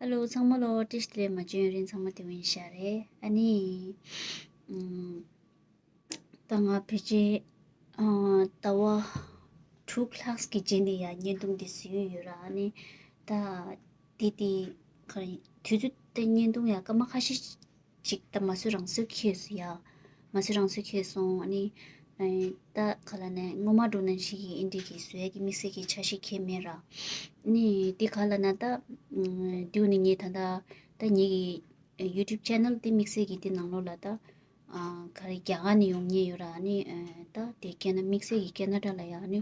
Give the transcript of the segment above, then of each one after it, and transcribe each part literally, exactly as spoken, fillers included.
ཧེ་ལོ། ཚང་མ་ལོ། བཀྲ་ཤིས་བདེ་ལེགས། མ་བྱོན་ཡུན་རིང་། ཚང་མ་བདེ་པོ་ཡིན་ཤག་རེད། ཨ་ནི། ཨམ། ད་ང་ཕལ་ཆེར། ཨ། ཟླ་བ་དྲུག་ལྷག་གི་རྗེས་ནས་ཡ་བརྙན་ཐུང་འདི་བཟོས་ཡོད་ར། ཨ་ནི། ད། འདི་དེ། ག་རེ། དུས་ཚོད་དེ་བརྙན་ཐུང་ཡ་སྐར་མ་ཁ་ཤས་ཅིག་ད་མ་བཟོས་རང་བཟོས་ཁེལ་སོང་ཡ། མ་བཟོས་རང་བཟོས་ཁེལ་སོང་། ཨ་ནི། ཨེ། ད་ག་ལབ་ན་སྔོན་མ་འདྲ་ནང་བཞིན་གྱི་ཨིན་དྲི་གི་བཟོ་ཡ་གི་དམིགས་བསལ་གྱི་འཆར་གཞི་ཁེལ་མེད་ར། ཨ་ནི་འདི་ག་ལབ་ན་ད། ཨམ། འདི་ནི་ངས་ད་ལྟ་ད་ངེད་ཀྱི་ཡུ་ཊུབ་ཆེ་ནལ་དེ་དམིགས་བསལ་གྱི་དེ་ནང་ལོགས་ལ་ད། ཨ། ག་རེ། རྒྱ་གར་ནས་ཡོང་མཁན་ཡོད་ར། ཨ་ནི། ཨེ། ད་དེ་ཁེ་ན། དམིགས་བསལ་གྱི་ཁེ་ན་ཌ་ལ་ཡ། ཨ་ནི།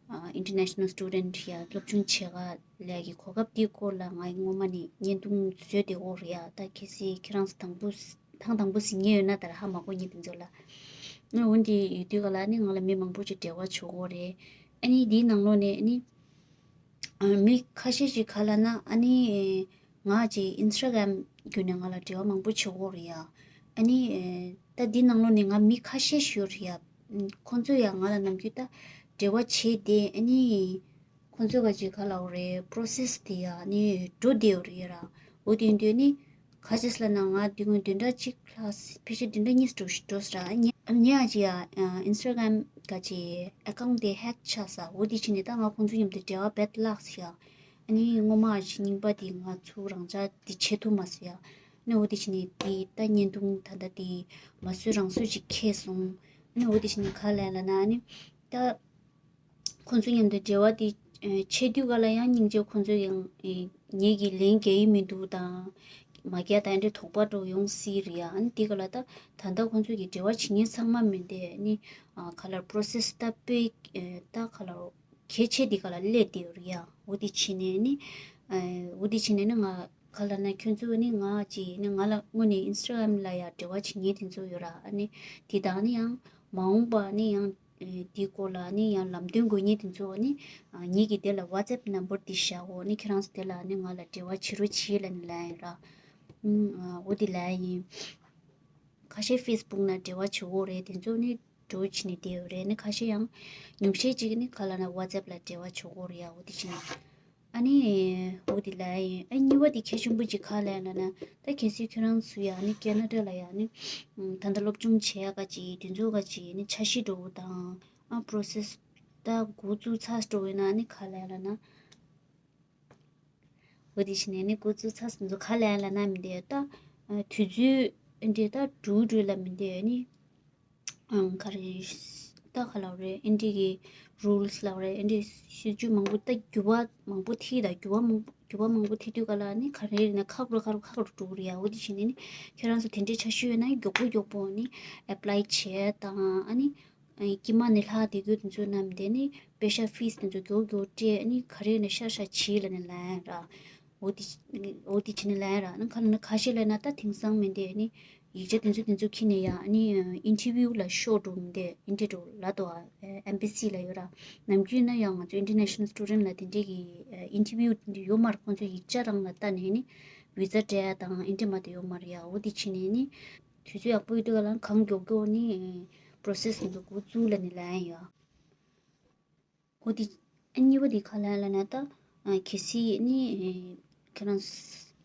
ཨ། ཨིན་ཊར་ནེ་ཤ་ནལ་སི་ཊུ་ཌེན་ཊི་ཡ་སློབ་སྦྱོང་བྱེད་ག་ལས་ཀྱི་གོ་སྐབས་དེའི་སྐོར་ལ་ང་སྔོན་མ་ནས་བརྙན་ཐུང་བཟོས་བསྡད་ཡོད་རེད་ཡ། ད་གལ་སྲིད་ཁྱེད་རང་ཚོ་དང་པོ། ཐེངས་དང་པོ་གཟིགས་མཁན་ཡོད་ན་ད་ར་ཧ་མ་གོ་མཁན་དེ་ཚོ་ལ། ཨ། འོ་འདི་ཡོད་དུས་ག་ལ་ནི་ང་ལ་མི་མང་པོ་ཅིག་འབྲེལ་བ་བྱེད་ཀྱི་ཡོད་རེད། ཨ་ནི་འདིའི་ནང་ལོགས་ནས་ཨ་ནི། ཨ། མི་ཁ་ཤས་ཤིག་ག་ལབ་ན། ཨ་ནི། ང་ཅིག་ཨིན་སི་ཊ་གྷ་རམ་བརྒྱུད་ནས་ང་ལ་འབྲེལ་བ་མང་པོ་བྱེད་ཀྱི་ཡོད་རེད་ཡ། ཨ་ནི། ཨེ། ད་འདི་ནང་ལོགས་ནས་ང་མི་ཁ་ཤས་ཤིག་ཡོད་རེད་ཡ། ཁོང་ཚོ་ཡང་ང་ལ་ནམ་རྒྱུན་ད་འབྲེལ་བ་བྱས་ཏེ། ཨ་ནི། ཁོང་ཚོ་ག་ཅིག་ག་ལབ་དགོས་རེད། པོ་རོ་སེ་སི་དེ་ཡ་ནི་འགྲོ་བསྡད་ཡོད་རེད་ཡ་ར། འོ་དེ་ཡིན་དུས་ནི། ག་ཅི་ལབ་ན་ང་དེ་སྔོན་བདུན་ཕྲག་གཅིག་ལྷག་ཕལ་ཆེར་བདུན་ཕྲག་གཉིས་འགྲོ་འགྲོ་ས་ར། ཉེ་ཉེ་ཡ་ཅིག་ཡ་ཨིན་སི་ཊ་གྷ་རམ་ག་ཅིག་ཨེ་ཀའུན་ཊི་དེ་ཧེག་ཆགས་ས། འོ་དེ་བྱས་ནས་ད་ང་ཁོང་ཚོ་མཉམ་དུ་འབྲེལ་བ་རྦད་བརླགས་ས་ཡ། ཨ་ནི་སྔོན་མ་ཅིག་རྙིང་པ་དེ་ང་ཚོ་རང་འཇགས་དེ་བྱེད་ཐུབ་མ་སོང་ཡ། ཨ་ནི་འོ་དེ་བྱས་ནས་དེ་ད་བརྙན་ཐུང་ད་ལྟ་དེ་མ་བཟོས་རང་བཟོས་ཅིག་ཁེལ་སོང་། ཨ་ནི་འོ་དེ་བྱས་ནས་ག་ལབ་ལབ་ན། ཨ་ནི་ད། ཁོང་ཚོ་མཉམ་དུ་འབྲེལ་བ་དེ་ཆད་དུས་ག་ལ་ཡང་སྙིང་རྗེ། ཁོང་ཚོས་ཀྱང་ངེད་ཀྱིས་ལན་རྒྱག་གི་མི་འདུག་དང་། མ་རྒྱག་དང་འདྲ་དོགས་པ་འདྲ་ཡོང་སྲིད་རེད་ཡ། ཨ་ནི་དེ་ག་ལ་ད་ད་ལྟ་ཁོང་ཚོས་ཀྱི་འབྲེལ་བ་བྱེད་མཁན་ཚང་མ་མི་འདུག་ཨ་ནི་ག་ལ་པོ་རོ་སེ་སི་ད་དཔེ་ད་ག་ལ་གལ་ཆེ་དེ་ག་ལ་སླེབས་བསྡད་ཡོད་རེད་ཡ། འོ་དེ་བྱས་ནས་ནི། འོ་དེ་བྱས་ནས་ནི་ང་ག་ལ་ན་ཁྱོད་ཚོ་ནི་ང་ཅིག་ནི་ང་ལ་དངོས་གནས་ཨིན་སི་ཊ་གྷ་རམ་ལ་ཡ་འབྲེལ་བ་བྱེད་མཁན་དེ་ཚོ་ཡོད་ར། ཨ་ནི་དེ་དང་ནི་ཡང་མ་འོངས་པ་ནི་ཡང་། ཨེ། དེའི་སྐོར་ལ་ནི་ཡང་ལམ་སྟོན་དགོས་མཁན་དེ་ཚོ་ནི། ཨ། ངེད་ཀྱིས་དེ་ལ་ཝ་ཊི་སེབ་ནམ་བར་འདི་བཞག་གོ། ནི་ཁྱེད་རང་ཚོ་དེ་ལ་ནི་ང་ལ་འབྲེལ་བ་བྱེད་རོགས་བྱེད་ལབ་ནི་ལབ་ཡིན་ར། ཨུམ། ཨ། འོ་དེ་ལབ་ཡིན། ཁ་ཤས་ཕེ་སི་བུག་ནང་འབྲེལ་བ་བྱེད་ཀྱི་ཡོད་རེད། དེ་ཚོ་ནི་འགྲོ་བྱེད་ནི་བསྡད་ཡོད་རེད། ནི་ཁ་ཤས་ཡང་ཉུང་ཤས་ཅིག་ནི་ག་ལ་ན་ཝ་ཊི་སེབ་ལ་འབྲེལ་བ་བྱེད་ཀྱི་ཡོད་རེད་ཡ། འོ་དེ་བྱེད་ནི། ཨ་ནི། འོ་དེ་ལབ་ཡིན། ཨ། གཉིས་པ་དེ་གལ་ཆེན་པོ་ཅིག་ག་ལབ་ཡིན་ལབ་ན། ད་གལ་སྲིད་ཁྱོད་རང་ཚོ་ཡ་ནི་ཁེ་ན་ཌ་ལ་ཡ་ནི། ཨམ། ད་ལྟ་སློབ་སྦྱོང་བྱེད་ཡ་ག་ཅིག་དེ་ཚོ་ག་ཅིག་ནི་འཆར་གཞི་འདྲ་བོ་དང་། ཨ། པོ་རོ་སེ་སི་ད་འགོ་བཙུགས་ཚར་འགྲོ་བས་ན་ནི་ག་ལབ་ཡིན་ལབ་ན། འོ་དེ་བྱས་ནས་ནི་འགོ་བཙུགས་ཚར་ཚོ་ག་ལབ་ཡིན་ལབ་ན་མི་འདུག་ད། ཨ། དུས་ཚོད་འདི་ད་འགྲོ་འགྲོ་ལ་མི་འདུག་ནི། ཨང་། ག་རེ། ད་ག་ལབ་རེད། ཨིན་དྲི་གི་རུལ་སི་ལབ་རེད། ཨིན་དྲི་སྲིད་ཇུས་མང་པོ། ད་འགྱུར་བ་མང་པོ་ཐེབས། ད་འགྱུར་བ་མང་པོ། འགྱུར་བ་མང་པོ་ཐེབས་དུས་ག་ལ་ནི་ག་རེ་ནས་ཁག་པོ་ཁག་པོ་ཁག་པོ་འགྲོ་གི་རེད་ཡ། འོ་དེ་བྱས་ནས་ནི་ཁྱེད་རང་ཚོ་དེ་འདྲའི་འཆར་གཞི་ཡོད་ན་མགྱོགས་པོ་མགྱོགས་པོ་ནི་ཨེ་པ་ལའི་བྱེད་དང་། ཨ་ནི་དཀྱིལ་མ་ནས་ལྷག་བསྡད་རྒྱུ་དེ་ཚོ་ནམ་དེ་ནི་པེ་ཤ་ཕི་སི་དེ་ཚོ་མགྱོགས་མགྱོགས་སྤྲད། ཨ་ནི་ག་རེ་ནས་ཤར་ཤར་བྱེད་ལབ་ནས་ལབ་ཡ་ར། འོ་དེ། འོ་དེ་བྱས་ནས་ལབ་ཡ་ར། ཨ་ནི་ག་ལབ་ན་ཁ་ཤས་ལབ་ན་ད་དེང་སང་མི་འདུག་ཨ་ནི་ཡིག་ཆ་དེ་ཚོ་དེ་ཚོ་འཁྱེར་ནས་ཡ། ཨ་ནི་ཨིན་ཊར་བིའུ་ལ་ཤོག་འགྲོ་མི་འདུག་ཨིན་ཊར་བིའུ་ལབ་འདུག་ཨ། ཨེམ་བྷ་སི་ལ་ཡོད་ར། ནམ་རྒྱུན་ན་ཡང་ང་ཚོ་ཨིན་ཊར་ནེ་ཤ་ནལ་སི་ཊུ་ཌེན་ཊི་ལ་དེ་འདྲས་ཀྱི་ཨིན་ཊར་བིའུ་དེ་འདྲས་ཡོད་མ་རེད། ཁོང་ཚོ་ཡིག་ཆ་རང་ལ་ལྟ་ནས་ནི་བི་ཛ་སྤྲད་ཡ་དང་ཨིན་ཊར་མ་དེ་ཡོད་མ་རེད་ཡ། འོ་དེ་བྱས་ནས་ནི་དུས་ཚོད་ཡག་པོ་ཡོད་དུས་ག་ལ་གང་མགྱོགས་མགྱོགས་ནི་པོ་རོ་སེ་སི་དེ་ཚོ་འགོ་བཙུགས་ལབ་ནས་ལབ་ཡ་ཡོད། འོ་དེ། ཨ། གཉིས་པ་དེ་ག་ལབ་ཡིན་ལབ་ན་ད། ཨ། གལ་སྲིད་ནི། ཨེ། ཁྱེད་རང་།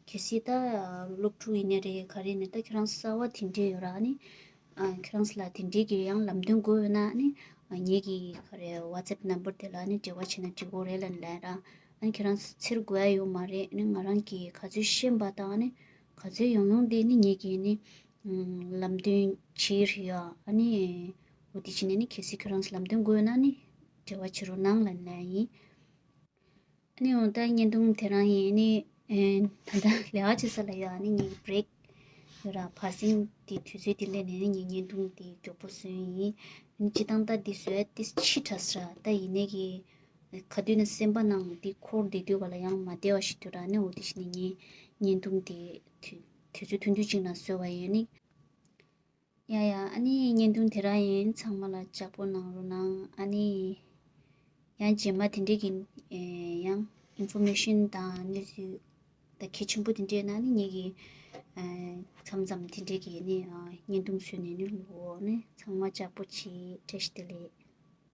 གལ་སྲིད་ད། ཨ། སློབ་ཕྲུག་ཡིན་ནའི་རེད། ག་རེ་ཡིན་ནའི་ད་ཁྱེད་རང་གསར་པ་དེ་འདྲས་ཡོད་ར་ནི། ཨ། ཁྱེད་རང་ལ་དེ་འདྲས་ཀྱི་ཡང་ལམ་སྟོན་དགོས་ཡོད་ན་ནི། ཨ། ངེད་ཀྱི་ག་རེ་ཝ་ཊི་སེབ་ནམ་བར་དེ་ལ་ནི་འབྲེལ་བ་བྱས་ན་འགྲིག་གི་རེད་ལབ་ནས་ལབ་ཡ་ར། ཨ་ནི་ཁྱེད་རང་འཚེར་དགོས་ཡ་ཡོད་མ་རེད། ནི་ང་རང་གིས་ག་ཚོད་ཤེས་པ་དང་ནི། ག་ཚོད་ཡོང་ཡོང་དེ་ནི་ངེད་ཀྱིས་ནི། ཨུམ། ལམ་སྟོན་བྱེད་རེད་ཡ། ཨ་ནི། འོ་དེ་བྱས་ནས་ནི་གལ་སྲིད་ཁྱོད་རང་ལམ་སྟོན་དགོས་ན་ནི་འབྲེལ་བ་བྱེད་རོགས་གནང་ལབ་ནས་ཡིན། ཨ་ནི་འོ་ད་བརྙན་ཐུང་དེ་རང་ཡིན། ཨ་ནི། ཨེ། ད་ལྟ་ལས་ཀ་བྱེད་ས་ལ་ཡོད། ཨ་ནི་ངའི་བྷི་རེག་ཡོད་ར། བར་གསེང་དེ་དུས་ཚོད་དེ་སླེབས་ནས་ནི་ངས་བརྙན་ཐུང་དེ་མགྱོགས་པོ་བཟོས་ཡིན། ཨ་ནི་སྤྱིར་བཏང་ད་འདི་བཟོ་ཡ་ཏིས་ཕྱི་དྲགས་ར། ད་ཡིན་ནའི་གི་ག་དུས་ན་སེམས་པ་ནང་འདི་འཁོར་བསྡད་དུས་ག་ལ་ཡང་མ་བདེ་བ་ཞིག་འདུག་ར། ནི་འོ་དེ་བྱས་ནས་ངས་བརྙན་ཐུང་དེ་དུས་དུས་ཚོད་ཐུང་ཐུང་ཅིག་ནང་བཟོས་པ་ཡིན། ཨ་ནི། ཡ་ཡ། ཨ་ནི་བརྙན་ཐུང་དེ་རང་ཡིན། ཚང་མ་ལ་ལྕགས་པོ་གནང་རོགས་གནང་། ཨ་ནི། ཡང་རྗེས་མ་དེ་འདྲས་ཀྱི། ཨེ། ཡང་ཨིན་ཕོར་མེ་ཤན་དང་གནས་ཚུལ་ད་གལ་ཆེན་པོ་དེ་འདྲས་ན་ནི་ངེད་ཀྱིས། ཨེ། མཚམས་མཚམས་དེ་འདྲས་ཀྱི་ནི། ཨ། བརྙན་ཐུང་བཟོས་ནས་ནི་ལོ་ནི་ཚང་མ་ལྕགས་པོ་བྱེད། བཀྲ་ཤིས་བདེ་ལེགས།